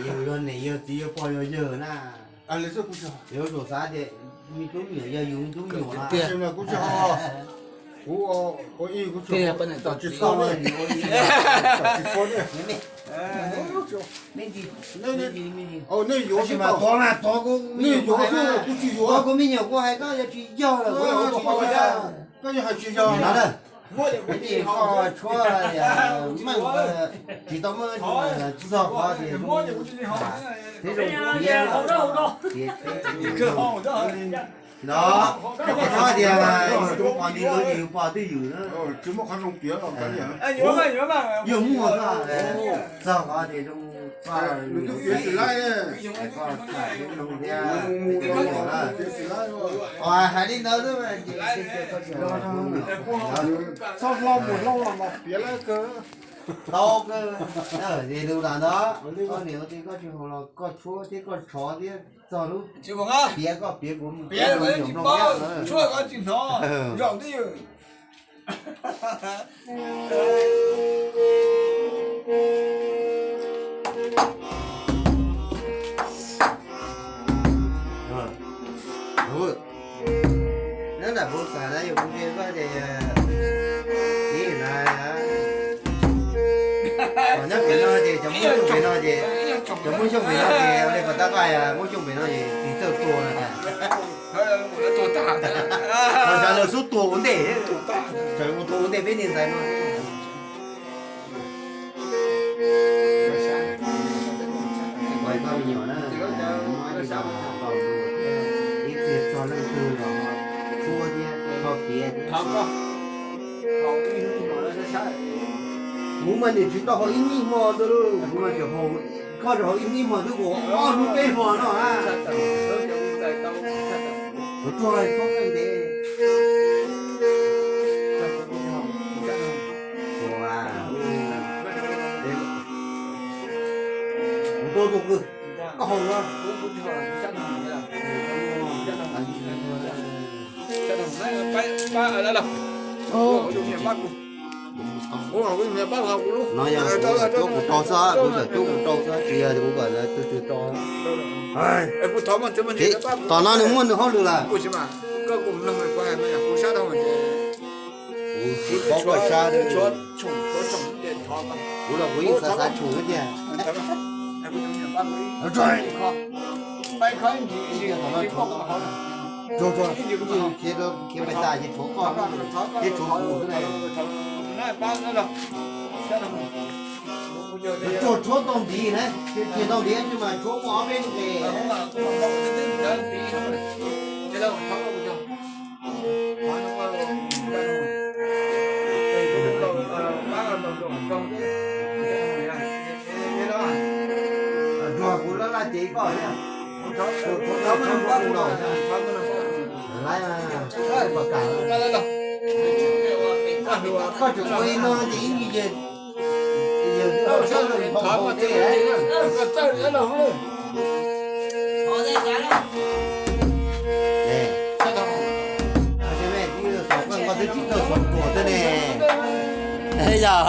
Yawg yog niam yog txiv yog pog yog yawg na. Yuav tsum xav tias me tub me nyuam yog yus me tub me nyuam na. Kuv, nej yuav xwb, kuv tsis yuav. Kuv me nyuam kuv hais koj yuav tsis yog lawm, koj yuav hais tsis yog. Tshuav tsis tau muaj, tsis txog qhov tias thiab zoo piav. No, koj xav tias yus tus poj niam los yus pog twj ywm na. Yog muaj xwb, txog qhov tias zoo, koj tham zoo thiab, hais li ntawd xwb. Txhob hlob mus hlob los mas piav lawm kawg. Tau kawg, es lus lam ntawd, koj niam ua tij koj tsis haus los koj tshuab thiab koj tshov thiab txog lub piav koj piav kuv mus piav mus nyuam nplooj thiab. Nyob nram kuv xav na, yog kuv ntshe koj ces, ib na, nyob pem no ces cov muaj xyooj pem no ces, cov muaj xyooj pem no ces ua li pas tab qaj muaj xyooj pem no ces tsis txawj tua na. Los sawv daws xub tua ua ntej, sawv daws tua ua ntej peb niag ntxhais no. Koj me nyuam na, muab ib txhia txog leej twg los tshuab thiab kho piav thiab. Kuv mas nim tsis tau haus ib nij hmo, kuv mas tseem haus, koj tseem haus ib nij hmo twb ua ob hnub peb hmo no na. Kuv tsuag txhob pheej ntev. Kuv tuaj tus kwj, koj haus los. No yog cuab kuv rau xwb, kuv txawm cuab kuv rau xwb, tsis yog kuv kom twg twg rau. Tom no nws muaj nws hauj lwm lawm. Kuv tsis paub koj sab li. Kuv los kuv yeej xav xav tsum thiab tiag. Khiav pais tas ces tshuav koj thiab tshuav kuv xwb na. Tsuag tshuab tau ntiv na, khiav tau ntiv mas tshuab muaj ob peb nqe. Tsuag kuv laj laj ces koj thiab. Koj tseem ua li no ces ib ncig ces yawg twb ho sab lawm npau npau tej. Koj twb tsis txawj xov ruam thiab ne. Yog.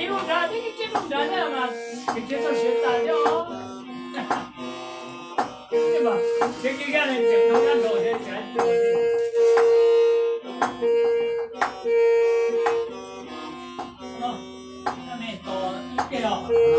ib lub nrad thiab ib lub nrad thiab mas tsis txog siav tas thiab os. Ces kis kag ne tseem no kab nrau thiab tseem tuag thiab. No, me tos ib pliag os.